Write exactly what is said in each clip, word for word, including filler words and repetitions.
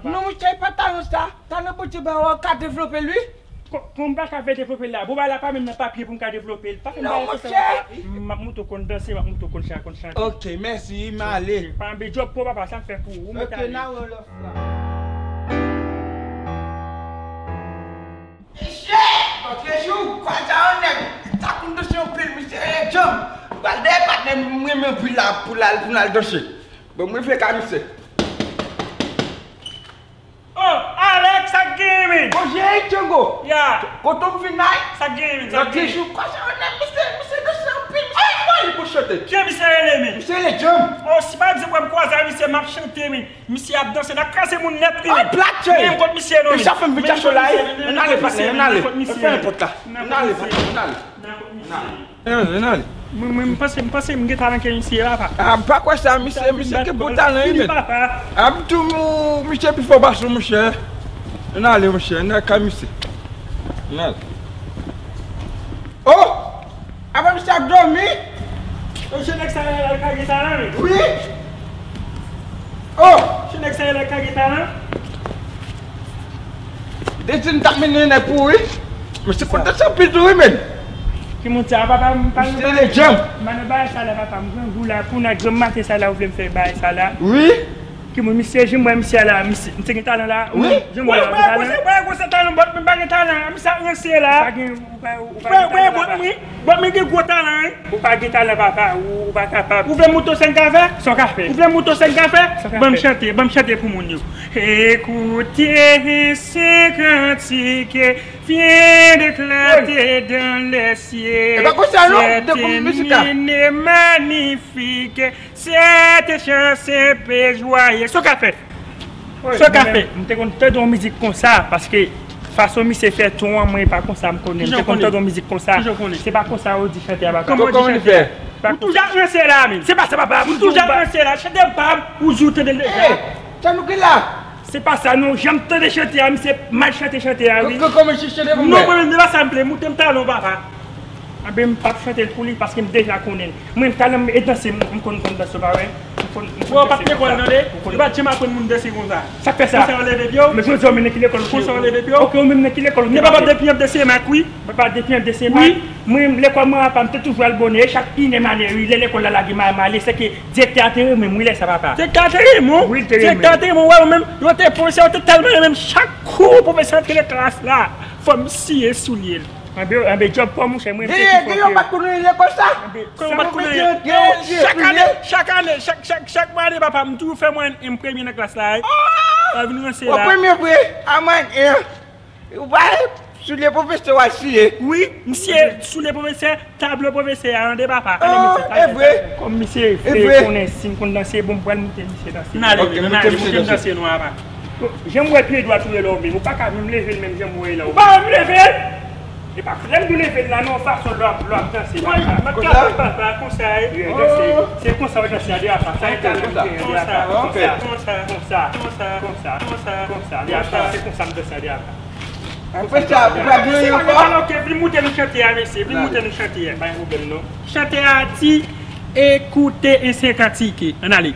Non, monchè, e pa talan sa. Talan Bondye ba w, w ka devlope l, wi. Kon, kon m pa ka fè devlope l la. Bon, bagay la pa menm nan papye pou m ka devlope l. Pa fè m bagay konsa. Non, monchè. M ap montre w konn danse, m ap montre w konn chante, konn chante. Ok, mèsi, m ale. Ok, pa anbe djòb pou w, papa, sa m fè pou ou. Ou mèt ale. Ok, n a wè w lòt fwa. Mesye! Lòt jou, kwa sa yon nèg, sa konn danse anpil, misye rele Djanm. M pral dèyè patnè m, m renmen anpil la, pou l al, pou n al danse. Bon, mwen vle ka misye. Oh, Alex, sa k genyen, men? Bonjou, Django. Ya. Kote w vin la? Sa k genyen, men? Sa k genyen? Lòt jou, kwa sa yon nèg, misye, misye danse anpil, misye pale pou chante. Jan misye rele, men? Misye rele Djanm. Oh, si pa egzanp, m kwaze a misye, m ap chante, men. Misye ap danse, n ap kraze moun nèt, wi. Ay, plat, cheri. Men m kont misye, non, men. Deja fè m vin chache la, wi. Ann ale, patnè, ann ale. Fè nenpòt la. Ann ale, patnè, ann ale. Ann ale, ann ale. Mwen, mwen, m panse, m panse m gen talan ke misye, papa. A, m pa kwè sa, misye, misye gen bon talan, wi, men. A, m tou, misye pi fò pase w, monchè. Ann ale, monchè, ann al kay misye. Ann ale. Oh! Apa misye ap dòmi? Mesye, nèg sa rele al kay Gita la, wi. Wi. Oh! Mesye, nèg sa rele al kay Gita la. Depi m t ap mennen nèg pou ou, wi. Mesye kontan sa pito, wi, men. Ki moun sa, papa, m pa nan bagay sa la, papa, m grangou la, pou nan granm maten sa la, ou vle m fè bagay sa la. Wi. Ki moun, misye, jan m wè misye a la, misye, misye gen talan la. Wi. Jan m wè l la, gen talan. Ou pa wè gwo talan, bòt mwen pa gen talan, misye ap ranse la. Ou pa gen, ou pa, ou pa gen talan, papa. Bòt mwen, bòt mwen gen gwo talan, wi. Ou pa gen talan, papa, ou, ou pa kapab. Ou vle m montre w sa n ka fè? Sa w ka fè? Ou vle m montre w sa n ka fè? Sa w ka fè? Ban m chante, ban m chante pou moun yo. Écoutez ce cantique vient d'éclater dans les cieux. E pa konsa, non, de pou mizik la. C'est un hymne magnifique. Sèt chan senp e jwaye. Sa w ka fè? Sa w ka fè? M te konn tande yon mizik konsa, paske fason misye fè ton an, mwen, e pa konsa m konnen. M te konn tande yon mizik konsa. Se pa konsa yo di chante a, papa. Kòman yo di chante a? Ou toujou ap ranse la, men. Se pa sa, papa. Ou toujou ap ranse la. Chante pa m, ou di w tande l deja. Sa nou gen la? Se pa sa, non. Jan m tande chante a, misye mal chante chante a, wi. Kòman misye chante pou mwen? Non, mwen menm, se pa sa m vle. Montre m talan w, papa. Anben, m p ap chante l pou li paske m deja konnen l. Mwen, talan m e danse, m, m konn, konn danse, w pa wè? M konn, m konn danse konsa. Bro, w pa t lekòl, tande? Ou pa t janm aprann moun danse konsa. Sa k fè sa? Konsa w leve pye w? Men jodi a w menm nan ki lekòl ou te ye? Konsa w leve pye w? Ok, ou menm nan ki lekòl ou te ye? Papa depi an de se mak, wi. Papa depi an de se mak. Wi. Mwen, lekòl mwen, papa, m te toujou al bonè. E chak inè m ale, wi. Lè lekòl la lage, m a, m ale. Se ke direktè a te renmen m, wi, lè sa, papa. Direktè a te renmen w? Wi, l te renmen m. Direktè a te renmen w, wè, ou menm, yo te pwofesè, yo te tèlman renmen m. Chak kou pwofesè antre nan klas la, fò m siye soulye l. Anben, anben, djòb pa w, monchè, mwen, m te pi fò ke w. Dèyè, dèyè, w pa t konnen lekòl sa? Anben, kòman w pa t konnen? Chak ane, chak ane, chak, chak, chak mwa ane, papa, m toujou fè mwayèn en m premye nan klas la, wi. Pa vin ranse la. Ou premye vre, a mwayèn en. Ou pa soulye pwofesè w al siye. Wi, m siye soulye pwofesè, tablo pwofesè a, tande, papa. Ale, mesye, ale. E vre? Kòm misye vle konnen si m konn danse, bon, m pral montre misye danse. N ale, n ale, montre m danse nou, papa. Jan m wè pye dwat ou ye la, ou menm, ou pa ka menm leve l menm jan m wè l la. Ou pa menm leve l? E pa, lè m di w leve l la, nan yon fason lè w ap, lè w ap danse la. Mwen, mwen kapab, papa, konsa, e. Danse. Se konsa w danse a, de apa. Sa e talan m genyen, de apa. Konsa, konsa, konsa, konsa, de apa. Se konsa m danse a, de apa. Ou fè sa, ou pa gen ankò? Se pa gen talan, ok, vin moute nou chante a, mesye, vin moute nou chante a, pa gen pwoblèm, non. Chante a di, écoutez un saint cantique. Ann ale.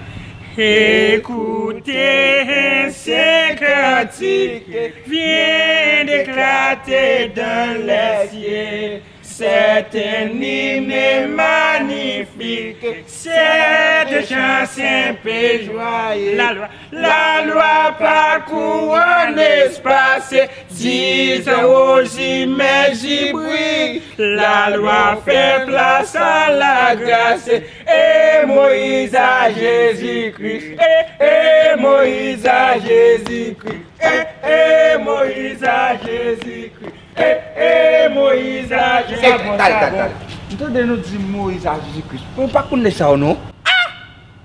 Écoutez, ce cantique vient d'éclater dans les cieux. C'est un hymne magnifique, c'est un chant simple et joyeux. La loi, la loi parcourt en espace, disant aux humains, j'y brille. La loi fait place à la grâce. E Moyiz a Jezikri. E, e Moyiz a Jezikri. E, e Moyiz a Jezikri. E, e Moyiz a Jezikri. Talè, talè, talè. M tande nou di Moyiz a Jezikri. Mwen pa konn sa yo, non.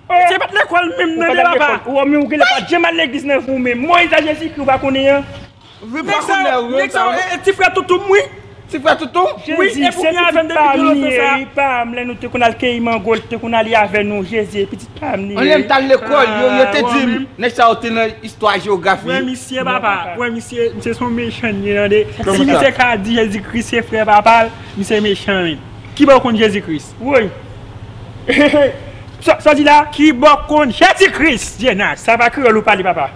Se pa t lekòl menm nan, de papa. Ou menm ou genlè pa t janm al legliz nan vi w menm. Moyiz a Jezikri ou pa konnen an? Nèg sa yo, nèg sa yo, e, e ti frè toutou m, wi. Ti frè toutou? Wi, e pou ki avè m depi pito lontan sa. Jezi, se ti pa m, e, li pa m, lè nou te konn al keyi mango, li te konn ale avè nou, Jezi, e pitit pa m li ye. Anlè m t al lekòl, yo, yo te di m, nèg sa yo te nan istwa jewografi. Wè misye, papa, wè misye, misye se yon mechan li ye, tande. Si misye ka di Jezikri se frè papa l, misye mechan, wi. Kibò w konn Jezikri? Woy. Sa, sa w di la? Kibò w konn Jezikri, Jenaj? Sa pa kreyòl ou pale, papa.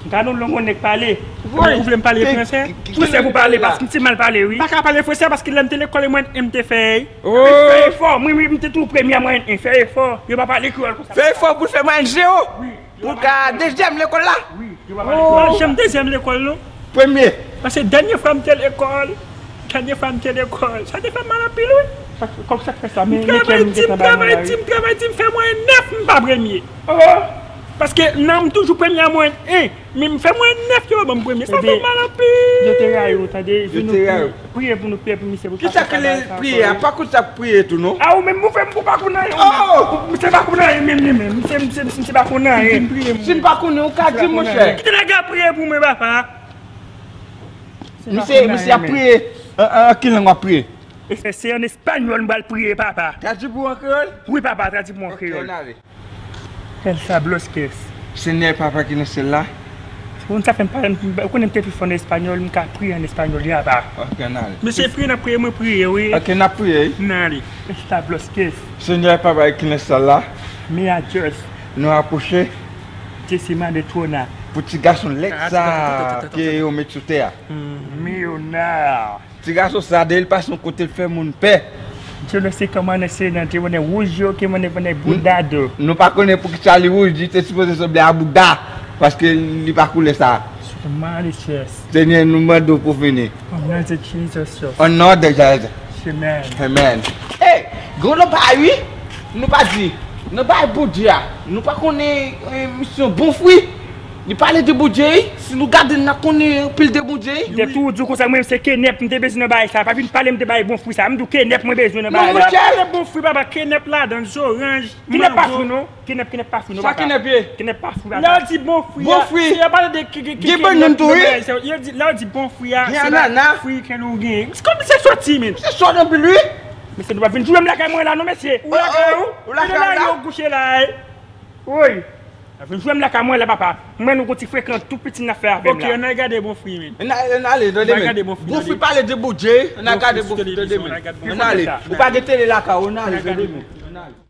Gade yon longo nèg pale. Ou vle m pale fransè? Fransè pou pale, paske m te mal pale, wi. M pa ka pale fransè paske lè m te lekòl e mwen m te fè. M fè efò, mwen, mwen, m te tou premye a mwen, m fè efò. Yo pa pale kreyòl konsa. Fè efò pou l fè mwayèn zewo. Pou l ka dezyèm lekòl la. Wi, yo pa pale kreyòl. Janm dezyèm lekòl, non. Premye. Paske dènye fwa m te lekòl, dènye fwa m te lekòl, sa te fè m mal anpil, wi. Kòb sa k fè sa, men, men kè m gentan bay mwen la, wi. M travay di, m travay di, m fè mwayèn nèf, m pa premye. Paske nan m toujou premye a mwayèn en, men m fè mwayèn nèf, yo pa ban m premye. Sa fè m mal anpil. Yo te rayi w, tande. Yo te rayi w. Priye pou nou, priye pou misye, pou l pa fè sa. Kisa k rele priye a? Pa konn sa k priye tou, non. A, ou menm, ou fè m pou pa konn anyen, ou menm. Misye pa konn anyen, menm, li menm. Misye, misye, misye pa konn anyen. Si m pa konnen, ou ka di m, monchè. Kite nèg la priye pou mwen, papa. Misye, misye ap priye. An, an, an ki lang w ap priye? E se an espanyòl m pral priye, papa. Tradui pou w an kreyòl? Wi, papa, tradui pou mwen an kreyòl. Ok, ann ale. El sablo que es. Senyè, Papa ki nan syèl la. Ou konn sa fè m pale, m, ou konnen m te pi fò nan espanyòl, m ka priye an espanyòl, ya pa. Ok, ann ale. Mesye, priye, n ap priye, mwen priye, wi. Ok, n ap priye, wi. N ale. Establos que es. Senyè, Papa ki nan syèl la. Mira Dios. Nou apwoche. Jesima de Trona. Pou ti gason lèd sa ke yo met sou tè a. Miyona. Ti gason sa, depi l pase yon kote, l fè moun pè. Yo no se kòman nan se nan te wè nèg wouj yo, ke mwen nèg bouda do. Nou pa konnen poukisa li wouj, li te sipoze sanble a bouda, paske li pa koulè sa. Malicious. Senyè, nou mande w pou vini. An non de Jesus. An non de Jezi. Amen. Amen. Ey, gen yon lòt bagay, wi. Nou pa di, nan bagay Bondye a, nou pa konnen, eh, misyon bon fwi. Li pale de Bondye, wi. Si nou gade, n ap konnen anpil de Bondye, wi. M te toujou di w konsa, mwen, se kenèp, m te bezwen nan bagay sa. Pa vin pale m de bagay bon fwi sa. M di w kenèp mwen bezwen nan bagay la. Non, monchè. Kenèp bon fwi, papa, kenèp ladan, zoranj, mango. Kenèp pa fwi, non. Kenèp, kenèp pa fwi, non, papa. Sa kenèp ye? Kenèp pa fwi, papa. Lè yo di bon fwi, bon fwi, yo pale de ki, ki, ki, gen bannann tou, wi. Yo di, lè yo di bon fwi a, se pa fwi ke nou gen. Gen anana. Kòman se soti, men? Se sòt anpil, wi. Mesye, nou pa vin joure m lakay mwen la, non, mesye. Ou lakay ou? Ou lakay la? Yo kouche la, wi. Vin jwenn m lakay mwen la, papa. Mwen, nou gon ti frekan tou piti n ap fè avè m la. Ok, ann al gade bon fwi, men. Ann al, ann ale, tande, men. Ann al gade bon fwi, tande. Bon fwi pale de Bondye, ann al gade bon fwi, tande, men. Ann ale. Ou pa gen tele lakay ou, ann ale, tande, men. Ann ale.